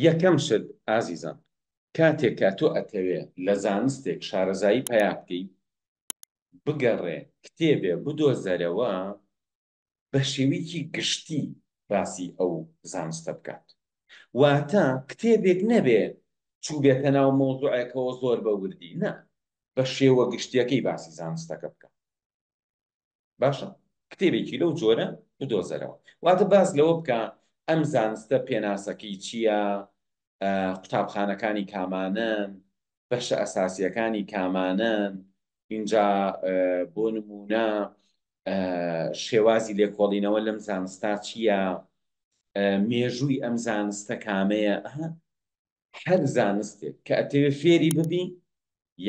یەکەم شت ئازیزان کاتێک کە تۆ ئەتەوێ لە زانستێک شارەزایی پەیا بکەی بگەڕێ کتێبێ بدۆزەرەوە بە شێوەیەکی گشتی باسی ئەو زانستە بکات واتە کتێبێک نەبێ چووبێتە ناو مەوزوعێکەوە زۆر بە وردی نا بە شێوە گشتیەکەی باسی زانستەکە بکە باشە کتێبێکی لەو جۆرە بدۆزەرەوە واتە باس لەوە بکە ئەم زانستە پێناسەکەی چییە قوتابخانەکانی کامانەن بەشە ئەساسیەکانی کامانەن اینجا بۆ نمونە شێوازی لێکۆڵینەوە لەم زانستا چییە مێژووی ئەم زانستە کامەیە هەر زانستێک کە ئەتەوێ فێری ببی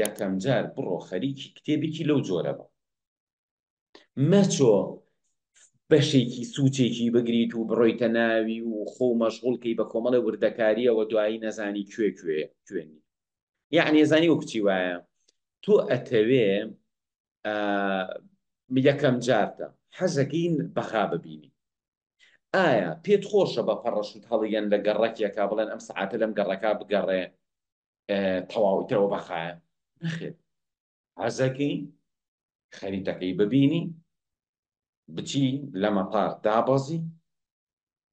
یەکەم جار بڕۆ خەریکی کتێبێکی لەو جۆرە بە مەچۆ بەشێکی سوچێکی بگریت و بڕۆیتە ناوی و خۆ مەشغوڵکەی بە کۆمەڵی وردەکاریەوە دوایی نەزانی کوێ کوێ کوێ نیە یەعنی ئەزانی وەکو چی وایە تۆ ئەتەوێ یەکەم جارتە حەزەکەی بەغا ببینی ئایا پێت خۆشە بە پەڕەشوت هەڵیگەن لە گەڕەکێکا بڵێن ئەم سەعاتە لەم گەڕەکە بگەڕێ تەواو ئیترەوە بەخایە نەخێر حەزەکەی خەریتەکەی ببینی بچی لە مەتار دابەزی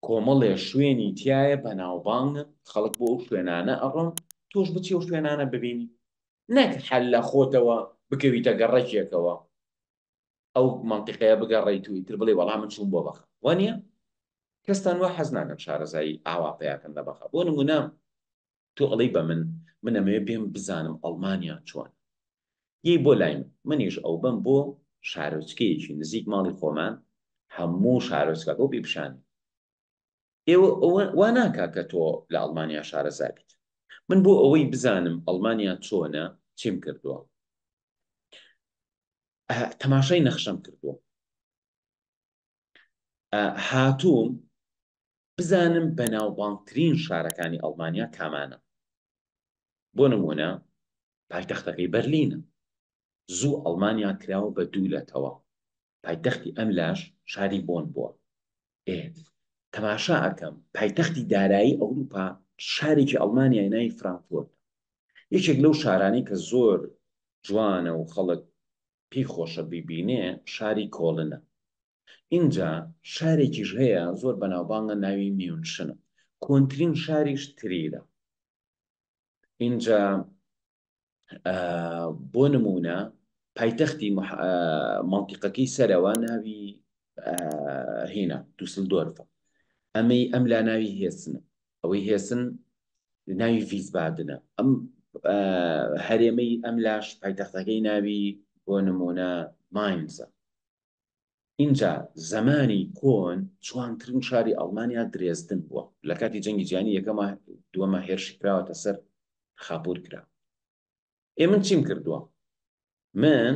کۆمەڵێ شوێنی تیایە بەناوبانگن خەڵک بۆ ئەو شوێنانە ئەڕۆن تۆش بچی ئەو شوێنانە ببینی نەک حەل لە خۆتەوە بکەویتە گەڕەکێکەوە ئەو مەنتیقەیە بگەڕێیت و ئیتر بڵێ وەڵا من چووم بۆ بەغا وانییە کەستان وا حەز ناکەن شارەزایی ئاوا پەیاکەن لە بەغا بۆ نمونە تۆ ئەڵێی بە من من ئەمەوێ بێم بزانم ئەڵمانیا چۆن یەی بۆ لای من منیش ئەوبەم بۆ شارۆچکەیەکی نزیک ماڵی خۆمان هەموو شارۆچکەکە و پێ پیشانی ئێوە ئەوە وا ناکا کە تۆ لە ئەڵمانیا شارەزا بیت من بۆ ئەوەی بزانم ئەڵمانیا چۆنە چیم کردووە تەماشای نەخشەم کردووە هاتووم بزانم بەناوبانگترین شارەکانی ئەڵمانیا کامانە بۆ نمونە پایتەختەکەی بەرلینە زوو ئەڵمانیا کراوە بە دوو لەتەوە پایتەختی ئەم لاش شاری بۆن بووە ئێ تەماشا ئەکەم پایتەختی دارایی ئەوروپا شارێکی ئەڵمانیای ناوی فرانکفۆرت یەکێک لەو شارانەی کە زۆر جوانە و خەڵک پێی خۆشە بیبینێ شاری کۆڵنە ئینجا شارێکیش هەیە زۆر بەناوبانگە ناوی میونشنە کۆنترین شاریش تریرە ئینجا بۆ نمونە پایتەختی مەنتیقەکەی سەرەوە ناوی هینا دوسلدۆرفە ئەمەی ئەم لا ناوی هێسنە ئەوەی هێسن ناوی ڤیزبادنە ئەم هەرێمەی ئەم لاش پایتەختەکەی ناوی بۆ نمونە ماینزە ئینجا زەمانی کۆن جوانترین شاری ئەڵمانیا درێزدن بووە لە کاتی جەنگی جیهانی یەکەمە دووەمە هێرشی کراوەتە سەر خاپور کرا ئێ من چیم کردووە من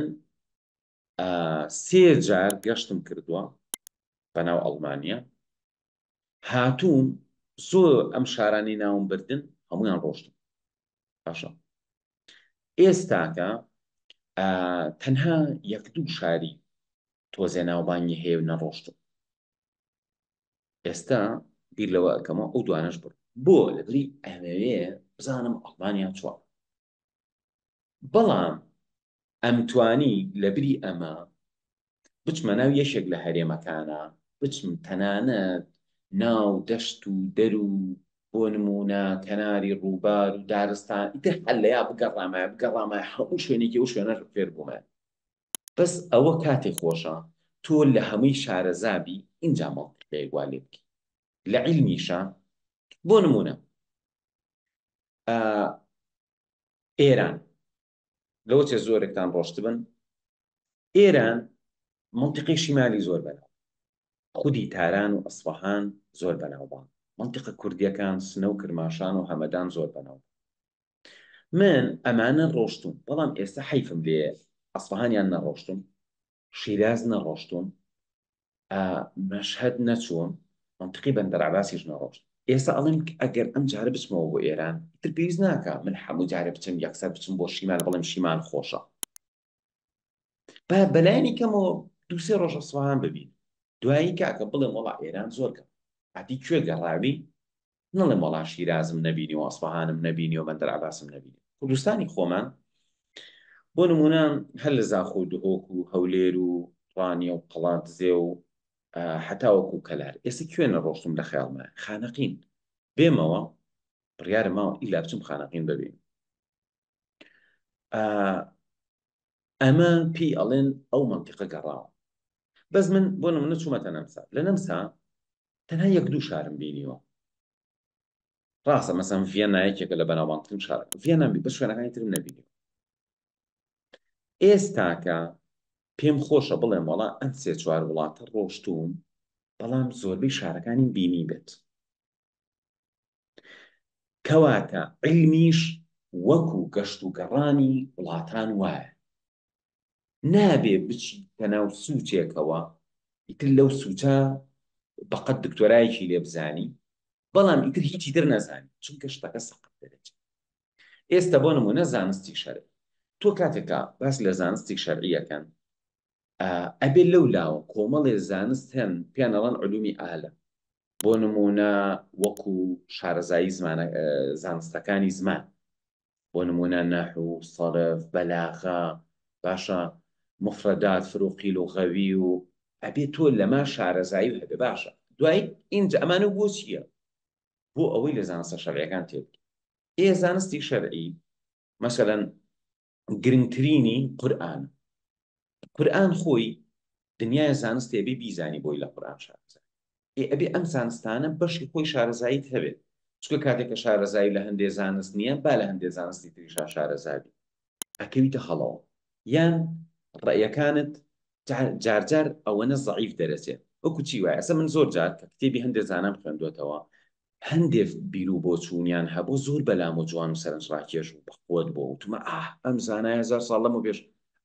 سێ جار گەشتم کردووە بەناو ئەڵمانیا هاتووم زۆر ئەم شارانی ناوم بردن هەمویان ڕۆشتم باشە ئێستاکە تەنها یەک دوو شاری تۆزێ ناوبانگی هەیە و نەڕۆشتم ئێستا بیر لەوە ئەکەمەوە ئەو دوانەش بڕ بۆ لەبری ئەمەوێ بزانم ئەڵمانیا چۆن بەڵام ئەمتوانی لەبری ئەمە بچمە ناو یەکێک لە هەرێمەکانا، بچم تەنانەت ناو دەشت و دەر و بۆ نموونە کەناری ڕووبار و دارستان، ئیتر هەر لەیا بگەڕامایە بگەڕامایە هەموو شوێنێکی ئەو شوێنە فێر بوومایە. بەس ئەوە کاتێ خۆشە تۆ لە هەمووی شارەزا بی ئینجا مەنتیقێک وا لێ بکەی. لە عیلمیشا بۆ نموونە ئێران لەوە چێ زۆرێکتان ڕۆشتبن ئێران منطقی شیمالی زۆر بەناو خودی تاران و ئەسفەهان زۆر بەناوبانگ منطقە کوردیەکان سنە و کرماشان و هەمەدان زۆر بەناو من ئەمانە ڕۆشتوم بەڵام ئێستا حەیفم لێ ئەسفەهانیان نەڕۆشتم شیراز نەڕۆشتوم مەشهەد نەچووم منطقی بەندەر عەباسیش نەڕۆشت ئێستا ئەڵێم ئەگەر ئەم جارە بچمەوە بۆ ئێران ئیتر پێویست ناکا من هەموو جارێ بچم یەکسەر بچم بۆ شیمال بڵێم شیمال خۆشە با بەلایەنی کەمەوە دوو سێ ڕۆژ ئەسفەهان ببین دوایی کاکە بڵێم وەڵا ئێران زۆر کەم ئەدی کوێ گەڕاوی؟ نەڵێم وەڵا شیرازم نەبینیوە، ئەسفەهانم نەبینیوە، بەندەر عەباسم نەبینیوە. کوردستانی خۆمان بۆ نموونە هەر لە زاخۆ و دهۆک و هەولێر و ڕانیە و قەڵادزێ و هەتاوەکو کەلار ئێستا کوێ نەڕۆشتم لە خەیاڵمە خانەقین بێمەوە بڕیارم ماوە ئیلا بچم خانەقین ببینم. ئەمە پێی ئەڵێن ئەو مەنتیقە گەڕاوە. بەس من بۆ نمونە چوومەتە نەمسا، لە نەمسا تەنها یەک دوو شارم بینیوە. ڕاستە مەسەن ڤیەننا یەکێکە لە بەناوبانگترین شارەکان، ڤیەننام بی بەس شوێنەکانی ترم نەبینیوە. ئێستاکە پێم خۆشە بڵێم وەڵا ئەم سێ چوار وڵاتە ڕۆشتووم بەڵام زۆربەی شارەکانیم بینیبێت. کەواتە عیلمیش وەکو گەشت و گەڕانی وڵاتان وایە. نابێ بچیتە ناو سوچێکەوە ئیتر لەو سوچە بەقەد دکتۆرایەکی لێ بزانی بەڵام ئیتر هیچی تر نەزانی چونکە شتەکە سەقەت دەرەچێت. ئێستا بۆ نمونە زانستی شەرعی تۆ کاتێکا باس لە زانستی شەرعی ئەکەن ئەبێ لەو لاوە کۆمەڵێ زانست هەن پێیان ئەڵێن علومی ئالە بۆ نمونە وەکو شارەزایی زمانە زانستەکانی زمان بۆ نمونە نەحو سەرف بەلاغە باشە مفردات فروقی لغەوی و ئەبێ تۆ لەما شارەزایی هەبێ باشە دوای ئینجا ئەمانە بۆ چییە بۆ ئەوەی لە زانستە شەرعیەکان تێبگەی ئێ زانستی شەرعی مەسەلەن گرنگترینی قورئان قورئان خۆی دنیای زانستێ بێ بیزانی بۆی لە قورئان شارەزای ئێ ئەبێ ئەم زانستانە بەشی خۆی شارەزاییت هەبێت چونکە کاتێک کە شارەزایی لە هەندێ زانست نییە با لە هەندێ زانستی تریشا شارەزابی ئەکەویتە هەڵەوە یان ڕەئیەکانت جارجار ئەوەنە زەعیف دەرەچێ وەکو چی وایە ئەسە من زۆر جار کە کتێبی هەندێ زانام خوێندوەتەوە هەندێ بیرو بۆچوونیان هەبوو زۆر بەلام و جوان و سەرنجڕاکێش و بەقوەت بوو وتمە ئاه ئەم زانایە هەزار ساڵ لەمەو پێش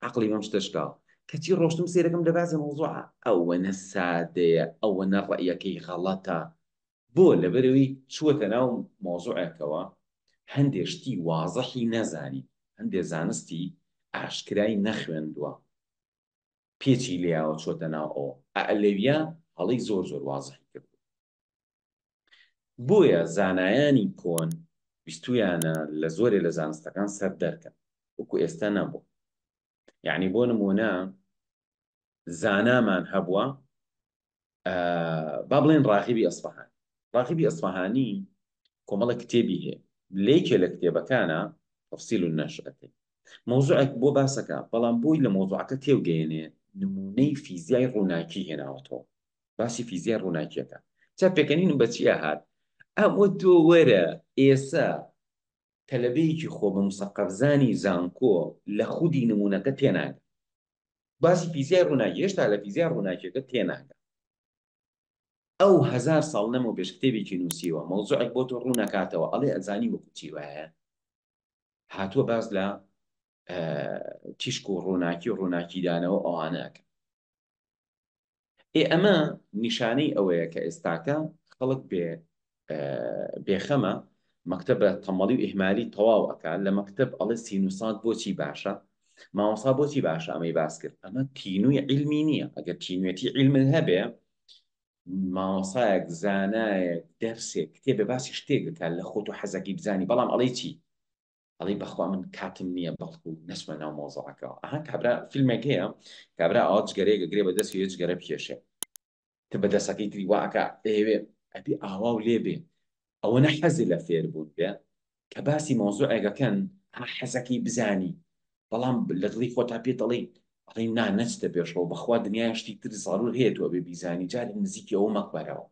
عەقڵی بەم شتە شکاوە کەچی ڕۆشتم سەیرەکەم لە بەعزێ مەوزوعا ئەوەنە سادەیە ئەوەنە ڕەئیەکەی غەڵەتە بۆ لەبەرئەوەی چووەتە ناو مەوزوعێکەوە هەندێ شتی وازحی نەزانی هەندێ زانستی ئاشکرای نەخوێندووە پێچی لێیاوە چۆتە ناو ئەوە ئا لەویا هەڵەی زۆر زۆر وازحی کردووە. بۆیە زانایانی کۆن ویستویانە لە زۆرێ لە زانستەکان سەر دەرکەن وەکو ئێستا نەبوو یعنی بۆ نمونە زانامان هەبووە با بڵێن ڕاغیبی ئەسفەهانی ڕاغیبی ئەسفەهانی کۆمەڵە کتێبی هەیە لێکێ لە کتێبەکانە تفصیل النشأة مەوزوعێک بۆ باسەکە بەڵام بۆی لە مەوزوعەکە تێوگەیەنێ نمونەی فیزیای ڕووناکی هێناوەتەوە باسی فیزیای ڕووناکیەکە جا پێکەنینم بە چیا هات ئەمە تۆ وەرە ئێسە تەلەبەیەکی خۆ بە مسەقەفزانی زانکۆ لە خودی نمونەکە تێناگە باسی فیزیای ڕووناکی هێشتا لە فیزیای ڕووناکیەکە تێناگە ئەو هەزار ساڵ لەمەو پێش کتێبێکی نووسیوە مەوزوعێک بۆ تۆ ڕوونەکاتەوە ئەڵێ ئەزانی وەکو چی وایە هاتووە باس لە تیشک و ڕووناکی و ڕووناکیدانەوە ئەوانەکە ئێ ئەمە نیشانەی ئەوەیە کە ئێستاکە خەڵک بێ بێخەمە مەکتەبە تەمەڵی و ئیهمالی تەواو ئەکا لە مەکتەب ئەڵێ سینوسات بۆچی باشە مامۆستا بۆچی باشە ئەمەی باس کرد ئەمە تینووی عیلمی نییە ئەگەر تینوێتی عیلمت هەبێ مامۆسایەک زانایەک دەرسێک کتێبێ باسی شتێک بکات لە خۆت و حەزەکەی بزانی بەڵام ئەڵێی چی ئەڵێی بەخوا من کاتم نییە بەڵکو نەچمە ناو مەوزوعەکەوە ئەها کابرا فیلمێک هەیە کابرا ئاوا جگەرەیەک ئەگرێ بە دەستی یە جگەرە بکێشێ تە بە دەسەکەی تری وا ئەکا ئەیەوێ ئەبێ ئاوا و لێ بێ ئەوەنە حەزی لە فێربوون بێ کە باسی مەوزوعێک ئەکەن ها حەزەکەی بزانی بەڵام لە دڵی خۆتا پێت ئەڵێی ئەڵێی نا نەچتە پێشەوە بەخوا دنیای شتی تر زەرور هەیە تۆ ئەبێ بیزانی جارێ نزیکی ئەوە مەکبەرەوە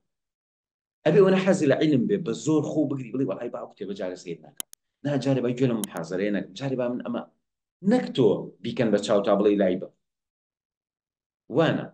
ئەبێ ئەوەنە حەزی لە عیلم بێ بە زۆر خۆو بگری بڵێی وەڵای با ئەو کتێبە جارێ سەیر نەکەم نا جارێ با گوێ لەم محازەرەیە نەگرم جارێ با من ئەمە نەک تۆ بیکەن بە چاو تا بڵێی لای بە وانە.